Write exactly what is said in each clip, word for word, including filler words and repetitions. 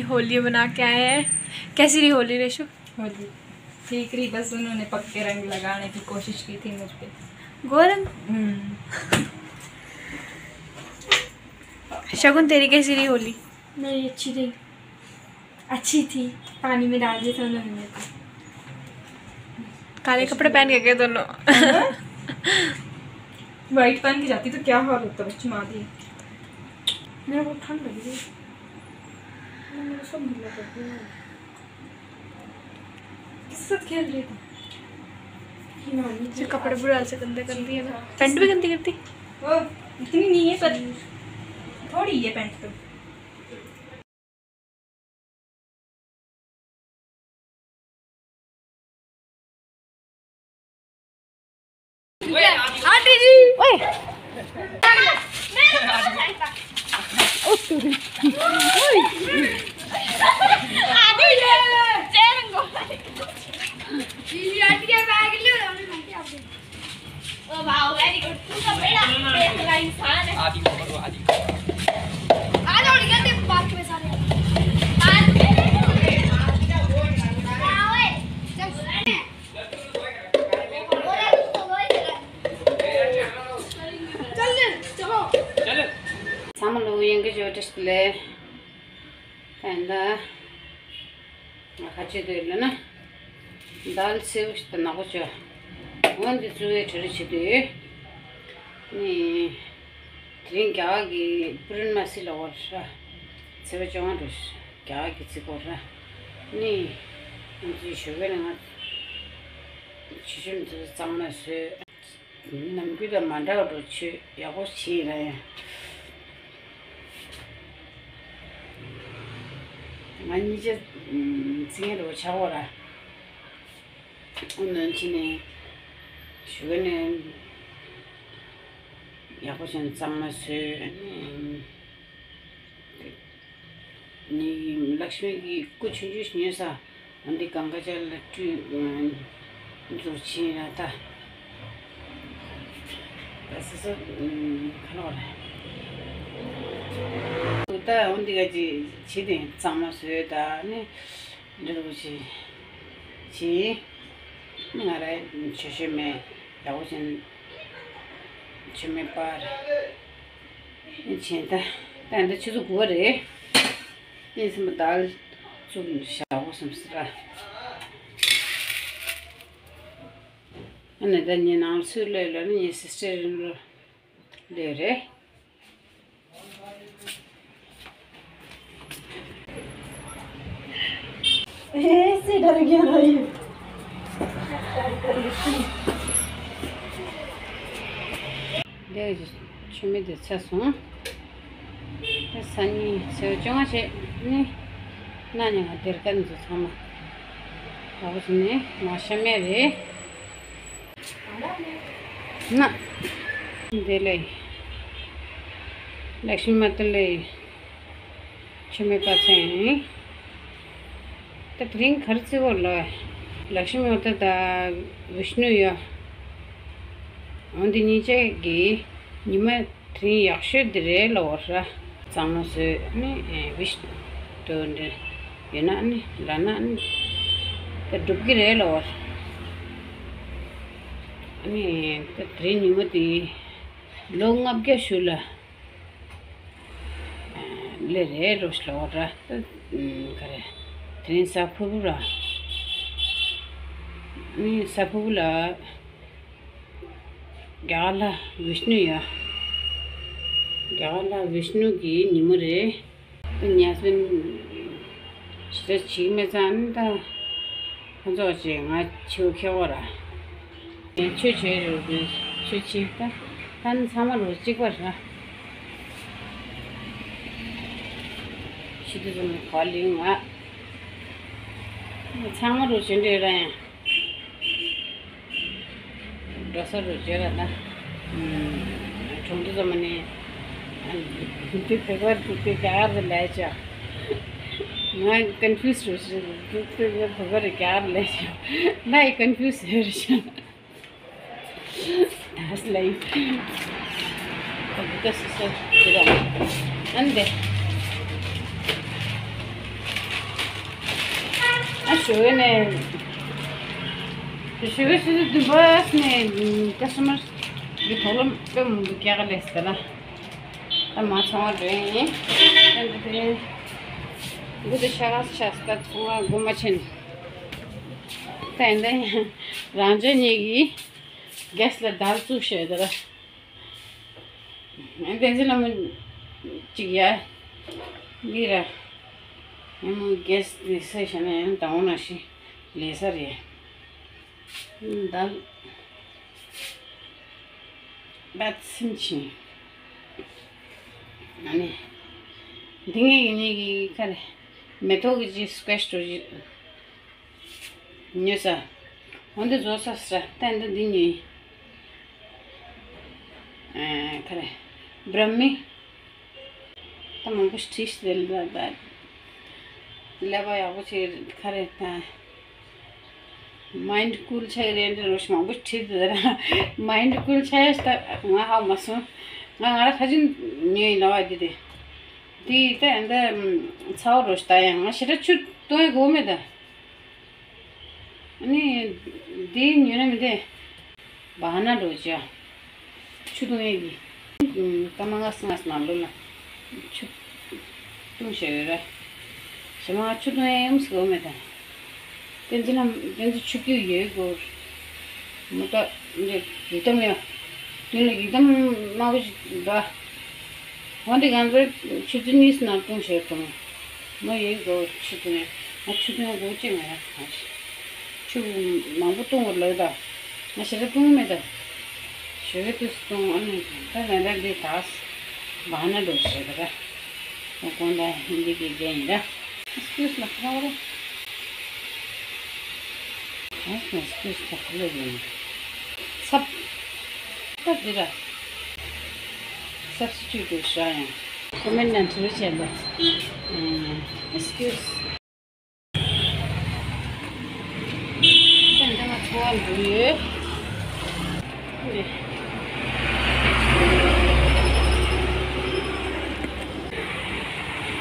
होली बना के आए हैं। कैसी रही होली, रेशु? होली ठीक रही, बस उन्होंने पक्के रंग लगाने की कोशिश की थी मुझ पे। गोरंग। हम्म। शगुन, तेरी कैसी रही होली? मेरी अच्छी रही। अच्छी थी। पानी में डाल दिए थे उन्होंने मेरे को। काले कपड़े पहन के गए दोनों। व्हाइट पहन के जाती तो क्या हाल होता, बच्ची मार दी। मेरे को ठंड लग रही है। मेरे सब ढीला कर दिया। किसके साथ खेल रही थी? हिमानी। जो कपड़े बुरा से गंदे कर दिए ना। पैंट भी गंदी करती। वो इतनी नहीं है, पर थोड़ी है पैंट तो। Oh wow, very good. तू तो बड़ा बेहतरीन इंसान है। आदि को करो, आदि को। आ जाओ, निकलते हैं पार्क में सारे। पार्क में? हाँ, ओए। चल। चल, चल, चलो। चल। ཚང་མ་ལོ་ཡང་གི་ཇོ་ཏྲིས་ལེ། ད་ཡིན་ད། ང་ཁ་ཆེ་དུས་ལ་ན། དལ་སེའུ་ཞིག་ཏུ་ནག་པོ་ཆོ། འོན་ཏེ་བཙུགས་པའི་གྲ་རེ་བྱེད་དུས། ནི། དེ་རིང་རྒྱ་གར་གྱི་པུ་རན་མ་སི་ལ་བར་ཤ། ཚེས་པ་བཅོ་ལྔ་འགྲོ་ཤ། རྒྱ་གར་གྱི་ཚེས་པར་ར། ནི། ང་ཚོའི་ཞོགས་པའི་ནང་ཆུ་ཤུན་ཚོས་གཙང་མ་བཟོས། ནམ་རྒྱུན་དང་མ་འདྲ་བ་འགྲོ་ཆུ་ཡག་པོ་བྱས་ཡིན་ལ་ཡང་། ང་གཉིས་ཆ་ཚིག་ངན་འགྲོ་ཆགས་པ་ར། ཨུ་ནན་ཕྱི་ནས་ཞུ་གི་ནས་ཡག་པོ་བྱས་ནས་གཙང་མ་བཟོས། ནི་ལག་ཤི་མི་གི་སྐུ་ཆུང་ཆུང་ཞིག་ཉོས་ས། འོན་ཏེ་གང་ག་ཅག་ལ་སྤྲུལ་འཛུགས་བྱས་ན་ད། ད་སོ་སོ་ཁ་ལོ་རེད། ད་འོན་ཏེ་ག་ཅིག་བྱས་ཏེ་གཙང་མ་བཟོས་ད་ནི། འདི་རུ་ཆེ། ཆེ། ང་ར་ཆོས་ཤེས་མེད། ཡག་པོ་ཅན། ཆོས་མེད་པར། ཆེ་ད། ད་འདི་ཆུ་ཚོད་དགུ་པ་རེད། ངས་སེམས་པ་དལ་བཙུགས་ནས་བཞག་གོ་བསམ་སྲིད་ར། ཨ་ནི་ད་ངའི་ནང་སུ་ལོས་ལོས་ནི་ངའི་སིས་ཊར་རིན་ལོ་ལོས་རེད། ऐसे डर गया भाई। འདི་ཆུ་མིག་དེ་ཚ་སོང་། དེ་སང་ཉིན་ཚེས་བཅོ་ལྔ་བྱས་ནི། གནའ་ཉིན་ང་སྡེར་ཁ་འཛུགས་ཚང་མ། ད་བུ་ཚོ་ནི་མ་ཤ་མེད་རེད། ན། འདི་ལས། ལག་ཤི་མ་ཏི་ལས། ཆུ་མེད་པ་ཚན། ད་དེ་རིང་གར་རྩི་བོ་ལ། ལག་ཤི་མ་ཏི་ད་བིཤ་ནུ་ཡོད། འོན་ཏེ་གཉིས་ཆ་གི་ཉི་མ། དེ་རིང་ཡག་ཤོས་འདི་རེད་ལ་བར་ར། གཙང་མ་བཟོས་ནི་བིཤ་དོ་འདི་ཡོད་ན་ནི་ལ་ན་ནི་ད་འགྲུབ་ཀྱི་རེད་ལ་བར། ནི་ད་དེ་རིང་ཉི་མ་དེ་ལོ་ལྔ་བརྒྱ་ཞུ་ལ་ལེ་རེད་རོ་ཤི་ལ་བར་ར། ད་ག་རེ་དེ་རིང་ས་ཕུར་བུ་ར། ནི་ས་ཕུར་བུ་ལ། རྒྱ་གར་ལྷ་བིཤ་ནུ་ཡ། རྒྱ་གར་ལྷ་བིཤ་ནུ་གི་ཉིན་མོ་རེད། ད་ཉ་སོན་ཞེ་དྲག་བྱེད་མེད་ཙང་ད་ཁོ་ཚོ་ཅེ་ང་ཆེའུ་ཁེ་བོ་ར། ཆོས་བྱེད་རེད་ཆོས་བྱེད་ད་ད་ནི་ཚང་མ་རུ་གཅིག་པ་ར། ཤི་དུ་ཙམ་ག་ལིང་ང་ཚང་མ་རུ་བྱེད་འདྲེ་ར་ཡང་། འགྲོ་ས་རུ་བརྗོད་ལ་ན། གྲོང་ཚོ་ཚང་མ་ནས། འདི་བོད་པར་འདུག་སྟེ་རྒྱ་གར་ལ་ལས་བྱ། ང་ཀོན་ཕིའུ་སི་རུ་ཞིག་འདུག་སྟེ་བོད་པར་རྒྱ་གར་ལས་བྱ། ན་ཡི་ཀོན་ཕིའུ་སི་ཡོད་རེད་བྱ། ད་སི་ལ་ཡི། ད་བུ་ད་སི་སི་དེ་ར། ཨན་དེ། ཞོགས་ནས། ཞོགས་ཀས་ཆུ་ཚོད་བདུན་པ་ནས་ཀ་སི་ཊ་མར་གྱི་དོ་དམ་དཔེ་མང་པོ་རྒྱག་ག་སླེབས་ཟེར་ལ། ད་མ་ཚང་བ་འགྲོ་ཡིན། ཨ་འདི་དེ་རིང་འདི་དུ་ཤ་ཁ་ཆགས་ད་ཚང་མ་སྒོ་མ་ཕྱེ་ནས། ད་ཡིན་ད་ཡིན་རང་ཅག་གཉིས་ཀྱིས་གེ་སི་ལ་བརྡ་བཙུགས་ཤོད་ད་ར། བསྟན་འཛིན་ལྷ་མོ་གཅིག་ཡ། འདི་ར། ཡང་མོ་གེ་སི་འདི་སེ་བྱས་ན་ཡང་དང་བོ་ནང་བཞིན་ལས་ས་རེད། ད་ད་ཚིམ་ཕྱིན། ཨ་ནི། འདི་ངེད་ཀྱི་ངེད་ཀྱི་ཁ་རེད། མེ་ཏོག་གི་ཅི་སྐོ་ཞིག་འགྲོ་ཅི། ཉོས་ས། འོ་འདི་བཟོ་ས་ས་ཏན་ཏན་འདི་ཉོས། ཨ་ཁ་རེ། བྲ་མི། ད་མང་པོ་ཞིག་བྲིས་ཏེ་ལ་ད། ཀླད་པ་ཡག་པོ་ཅིག་ཁ་རེ་ད། མའིན་ཌི་ཀུལ་ཆགས་རེད་འདྲ་རོ་ཞིག་མང་པོ་བྲིས་ཏེ་ད། མའིན་ཌི་ཀུལ་ཆགས་ཡ་ཞིག་ད་ང་ཧ་མ་སོང་། ང་ང་ར་ཁ་ཅིག་ཉོས་ཡིན་ལ་བ་འདི་དེ། འདི་ད་ད་ཚ་བོ་རོ་ཞིག་ད་ཡང་ང་ཞེ་དྲག་ཆུ་བཏུང་ཡ་དགོས་མེད་ད། ཨ་ནི། འདི་ཉོས་ན་མི་འདི། བ་ན་འགྲོ་བྱ། ཆུ་བཏུང་ཡས་ཀྱི། ཀ་མ་ང་སང་ང་ནང་ལོ་ལ། ཆུ། བཏུང་བྱ་ཡོད་ར། ཞེ་མ་ཆུ་བཏུང་ཡས་ཡོམ་སི་གོ་མེད་ད། བསྟན་འཛིན་ལ་བསྟན་འཛིན་ཆུ་རྒྱུས་ཡོད་གོ། མུ་ཏ་འདི་ཡི་དམ་ཡ། མདུན་ལ་ཡི་དམ་དམར་པོ་ཞིག་འདུག་འོ་འདི་གང་ཚོད་ཆུ་ཚོད་གཉིས་ནང་བཏུང་བྱས་ཐོང་། མོ་ཡིན་གོ་ཆུ་བཏུང་ཡ། ང་ཆུ་བཏུང་ཡ་གོ་ཅི་མེད་ཡ། ཆུ་མང་པོ་བཏུང་བར་ལོས་ད། ང་ཞེ་དྲག་བཏུང་མེད་ད། ཞོ་གི་དུས་སུ་བཏུང་ཨ་ནི་ད་ལན་ད་འདི་ད། བ་ན་འགྲོ་བྱས་ད་ར། ཁོང་ད་ཧིན་དི་གི་རྒྱན་ཡིན་ར། Excuse me, ཁ་ར། Excuse me, ཁ་ལོ་ཡིན། ཚབ། ཚབ་འདི་ར། Substitute ཞུ་ཡང་། ཁོ་མེད་ན་འདི་རུ་བྱས་ལ། Excuse། ད་འདི་ང་ཚོ་བ་འགྲོ་ཡོད།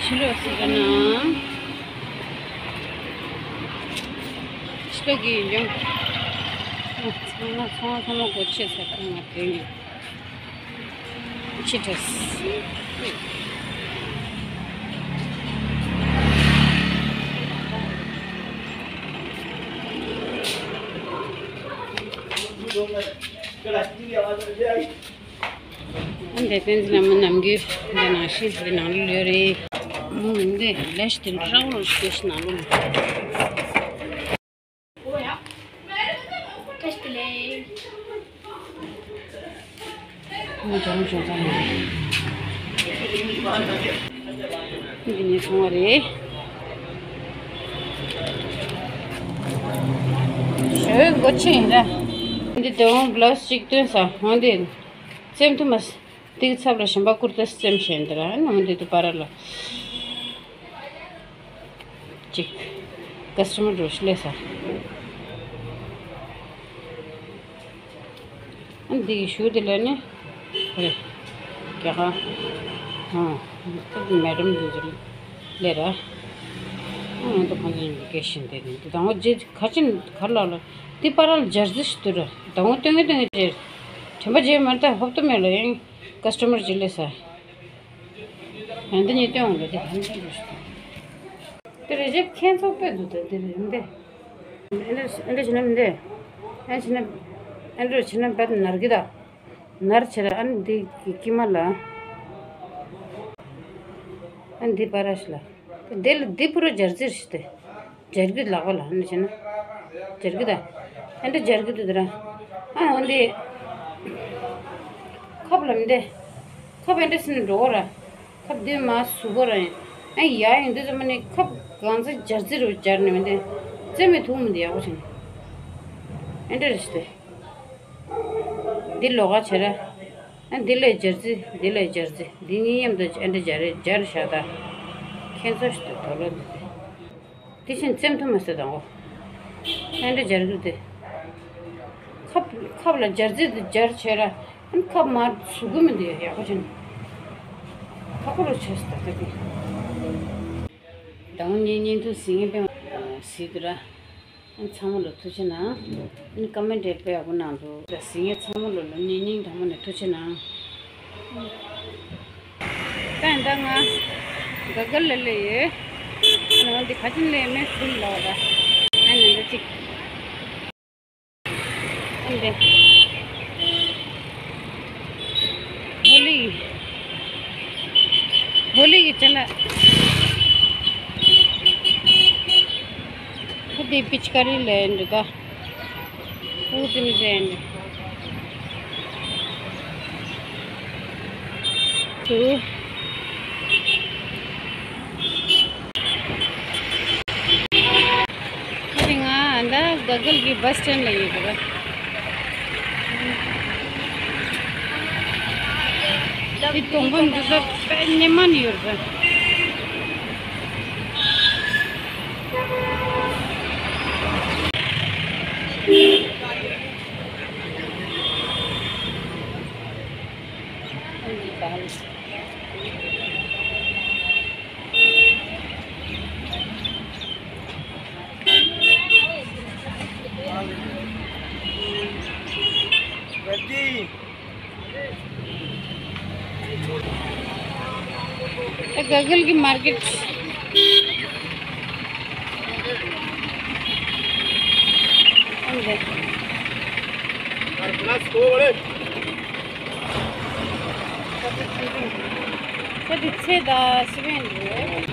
ཕྱི་ལོགས་སུ་ན། ཕྱི་ལོགས་ཀྱི་ཡོང་། ཚང་མ་ཚང་མ་ཚང་མ་སྒོ་ཕྱེ་ཚར་ཁང་ང་དེ་ཡིན། ཕྱི་དྲོས། འདི་བསྟན་འཛིན་ལྷ་མོ་ནམ་རྒྱུན་འདི་ནང་བཞིན་འདི་ནང་ལོགས་ཡོད་རེད། མོ་འདི་ལས་དེ་འདྲ་རང་ལོགས་ཤིག་ནང་ལོགས། མོ་གྲོང་ཆོག་ཙམ་ཡོད། འདི་ནས་སོང་བ་རེད། ཞོའི་སྒོ་ཕྱེ་ཡིན་ར། འདི་དེ་འོང་བླའུ་ཅིག་སྟོན་ས་འོང་དེ། བཙེམ་ཐུབ་མ་སོང་། དེའི་ཚབ་ལ་གཞན་པ་ཀུར་ཏ་བཙེམ་བྱས་འདི་ར་ཨ་ནི་འོང་དེ་དུ་པ་ར་ལ། ཅིག་ཀ་སི་ཊ་མར་འགྲོ་ཤི་ལས་ས། ཨ་འདི་གི་ཞུ་དེ་ལས་ནི། རེད། རྒྱ་གར། ཨང་། ད་འདི་མེ་ཌམ་འདི་ཚོ་ལས་ར། ཨང་། ད་ཁོང་ཚོ་ཡིན་པའི་སྐད་བཤད་འདི་རེད། འདི་དང་པོ་རྗེས་ག་ཅིན་གར་ལ་ལ། འདི་པ་ར་ལ་སྦྱར་རྩི་ཞིག་ཏུ་ར། དང་པོ་སྟོན་གི་སྟོན་གི་རྗེས། དྲན་པ་རྗེས་མར་ད་ཧོབ་ཏུ་མེད་ལ་ཡང་། ཀ་སི་ཊ་མར་རྗེས་ལས་ས། ཡང་འདི་ཉིད་སྟོན་འོང་ལ་འདི་ག་འདི་འདྲ་ཞིག་ཏུ། དེ་རེ་ཅིག་ཁྱེད་ཚོ་དཔེ་འདུག་ད་དེ་རེད་འདི། ཨེ་འདྲ་ཨེ་འདྲ་བྱས་ན་མི་འདི། ཨེ་བྱས་ན། ཨེ་འདྲ་བྱས་ན་བད་ནར་གི་ད། ནར་བྱས་ར་ཨ་ནི་འདི་གི་དཀྱིལ་མ་ལ། ཨ་ནི་འདི་པ་ར་ཤི་ལ། དེ་ལ་འདི་པུ་ར་སྦྱར་རྩི་ཞིག་སྟེ། སྦྱར་གི་ལག་པ་ལ་ཨ་ནི་བྱས་ན། སྦྱར་གི་ད། ཨེ་འདྲ་སྦྱར་གི་འདུག་དེ་ར། ཨ་འོ་འདི། ཁབ་ལ་མི་འདི། ཁབ་ཨེ་འདྲ་སེ་ནས་འགྲོ་གོ་ར། ཁབ་འདི་མ་སུ་གོ་ར་ཡིན། ཨ་ཡ་ཡིན་འདི་ཚོ་མ་ནི་ཁབ་གང་ཚ་སྦྱར་རྩི་རུ་སྦྱར་ནས་མི་འདི། རྩེ་མི་ཐུག་མི་འདི་ཡག་པོ་བྱུང་། ཨེ་འདྲ་རེད་ཤི་སྟེ། འདི་ལོགས་ཀ་བྱེད་ར། ཨ་འདི་ལས་སྦྱར་རྩི་འདི་ལས་སྦྱར་རྩི་འདི་གཉིས་མཉམ་དུ་ཨེ་འདྲ་སྦྱར་རེ་སྦྱར་བཞག་ད། ཁྱེད་ཚོ་ཞིག་ཏུ་དོ་ལོ་འདི་སྟེ། དེ་བཞིན་བཙེམ་ཐུབ་མ་སོང་དང་གོ། ཨེ་འདྲ་སྦྱར་རྒྱུ་དེ། ཁབ་ཁབ་ལ་སྦྱར་རྩི་དེ་སྦྱར་བྱས་ར། ཨ་ནི་ཁབ་མར་ཟུག་གི་མི་འདུག་ཡག་པོ་བྱས་ནས། ཁ་ཁོ་རུ་བྱས་སོང་ད་ལྟ་དེ། ཟླ་བ་གཉིས་གཉིས་ཐུག་ཟིན་ངེས་པའི་ ཟེར་དུས་ར། ཨ་ཚང་མ་ལ་ཐུགས་རྗེ་གནང་། ཨ་ཀོ་མེན་ཊི་དཔེ་ཡག་པོ་གནང་འདུག་ད་གཟིགས་མཁན་ཚང་མ་ལ་ལ་སྙིང་ཐག་པ་ནས་ཐུགས་རྗེ་གནང་། ད་ཡིན་ད་ང་ག་ག་ལ་ལ་ཡོད། ང་འདི་ཁ་ཆེམས་ལས་མེད་ཚུལ་ལ་བ་ད། ཨ་ནི་འདི་གཅིག་ཨ་འདི། ཧོ་ལི། ཧོ་ལི་གི་ཅ་ལག་ཁ་དེ་པི་ཆི་ཀ་རི་ལ་ཡིན་འདི་ད། ཨུ་ཏི་ནི་ཟེར་ནི། དུ། ཁ་རི་ང་འདི་ག་གལ་གྱི་བྷ་སི་སི་ཊེན་ལ་ཡོད་གི་ར། འདི་གྲོང་པ་འདི་ཚོ་དཔེ་སྙན་མ་ནི་ཡོད་རེད། ད་ག་གལ་གྱི་མར་ཀེཊ། ཨ་འདི། ད་འདི་ཚེ་ད་སི་པན་རེད།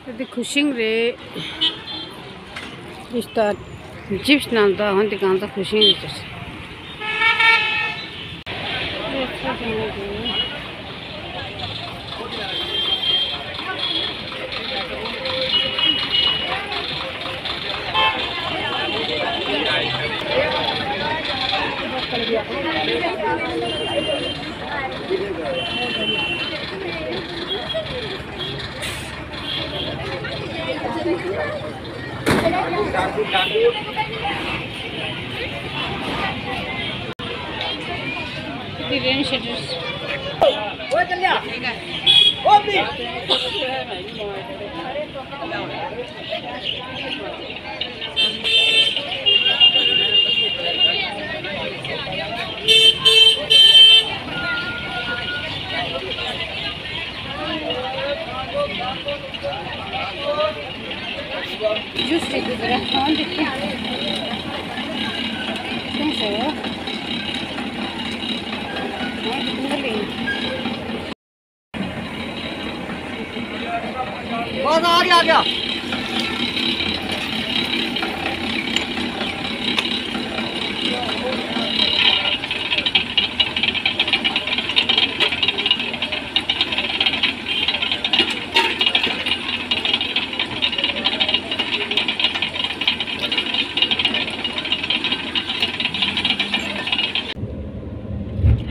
ད་འདི་གུ་ཤིང་རེད། འདི་ལྟ་ཇིབ་སི་ནང་ད་འོན་ཏེ་གང་ཚ་གུ་ཤིང་རེད་ཟེར། ཇུས་རེད་འདུག་ར། ཨ་འདི་ཁྱེར། ཁྱོད་ཤོག་ཨ་འདི་ཁྱེར་ལེ། बस आ गया, आ गया।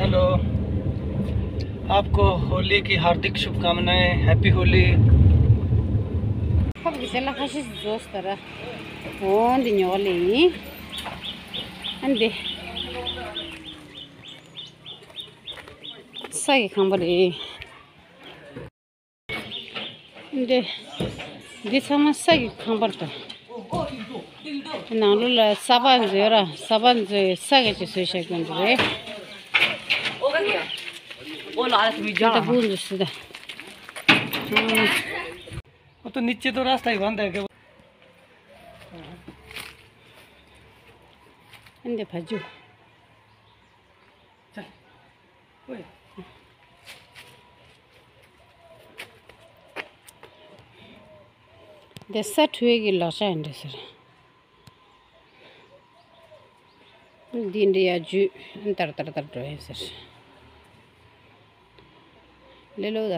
हेलो, आपको होली की हार्दिक शुभकामनाएं, हैप्पी होली। ཁབ་ཀྱི་ཞལ་ལག་ཁ་ཤས་ཤིག་བཟོས་ཟེར། འོ་འདི་ཉོ་ལེ་ཡིན། ཨ་འདི། ས་ཡི་ཁང་པ་རེད། འདི། འདི་ཚང་མ་ས་ཡི་ཁང་པ་རེད། ནང་ལོགས་ལ་ས་ཕག་མཛོད་ར། ས་ཕག་མཛོད་ས་ག་ཅིག་བཟོས་བཞག་གི་འདུག་རེད། འདི་ད་བུ་འདི་སུ་ད། वो तो नीचे तो रास्ता ही बंद है क्या? འདི་ཕ་ཇུ། चल। ओए। འདི་ས་འཁྲུ་ཡས་ཀྱི་ལག་ཆ་ཡིན་འདྲ་ཟེར། འདི་འདྲ་ཡ་ཇུས་ཏར་ཏར་ཏར་འགྲོ་ཡས་ཟེར། ལེ་ལོ་ད།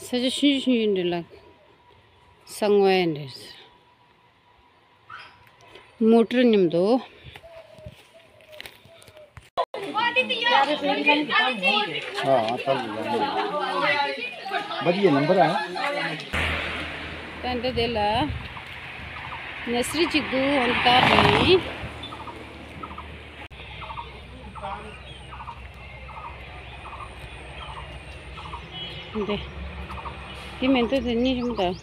ས་ཆ་ཆུང་ཆུང་ཆུང་ཆུང་འདྲ་ལ། ས་ངོ་ཡ་འདྲ་ཟེར། མོ་ཊར་མཉམ་དུ། हाँ, हाँ, चल रही है। बढ़िया नंबर है। ད་འདི་དེ་ལ་ནས་སི་རི་གཅིག་འདུག་འོན་ཏེ་ད་ནི། འདི། འདི་མེ་ཏོག་དེ་གཉིས་ཆུང་མོ་དང་།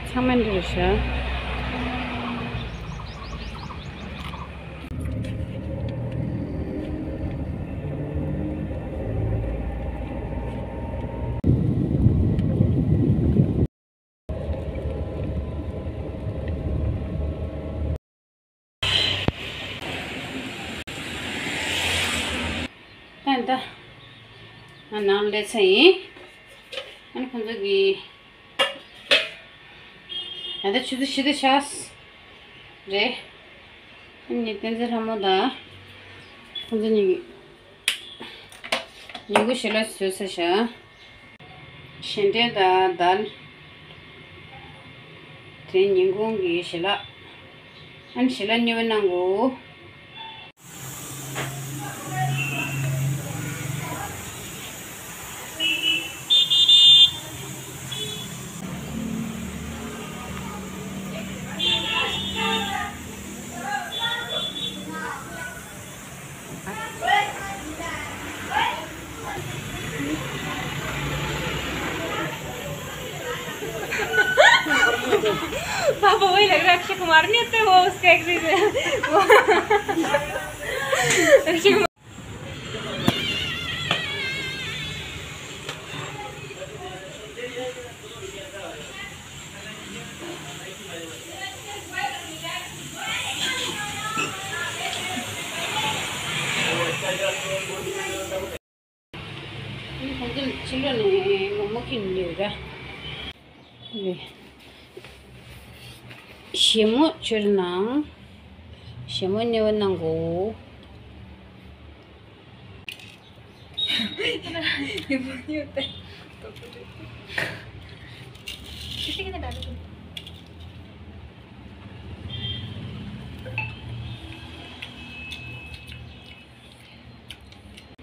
ཚང་མ་འདི་རེད་ཤག་ད་ད། ང་ནང་སླེབས་ཚར་ཡིན། ཨ་ནི་ཁོང་ཚོ་གི། ད་ལྟ་ཆུ་ཚོད་བཞི་དང་ཕྱེད་ཀ་རེད། ཨ་ནི་བསྟན་འཛིན་ལྷ་མོ་དང་། ཁོང་ཚོ་གཉིས་ཀྱིས་ཉིན་གུང་ཞལ་ལག་བཟོས་ཚར་ཤག་ཞལ་འབྲས་དང་དལ། དེ་ཉིན་གུང་གི་ཞལ་ལག་ཨ་ནི་ཞལ་ལག་གཉིས་པ་གནང་གོ། पापा वही लग रहा है, अक्षय कुमार नहीं होते, वो उसका एक्ट्रेस है। वो अक्षय कुमार। ཁོང་ཚོ་ཕྱི་ལོགས་ནས་མོག་མོག་ཁྱེར་ནས་ཡོད་ར། ཞལ་མོ་ཁྱེར་གནང་། ཞལ་མོ་གཉིས་པ་གནང་གོ།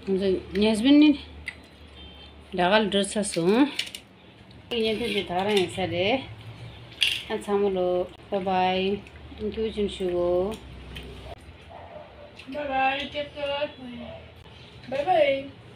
ང་ཚོ་ཉེས་པིན་ནི་ཟླ་གར་འགྲོ་ཚར་སོང་། བརྙན་ཐུང་འདི་ད་རང་ཡིན་ས་རེད། ཨ་ཚང་མ་ལོ། Bye bye. ཐུགས་རྗེ་ཆེ་ཞུ་གོ། Bye bye. Take care. Bye bye.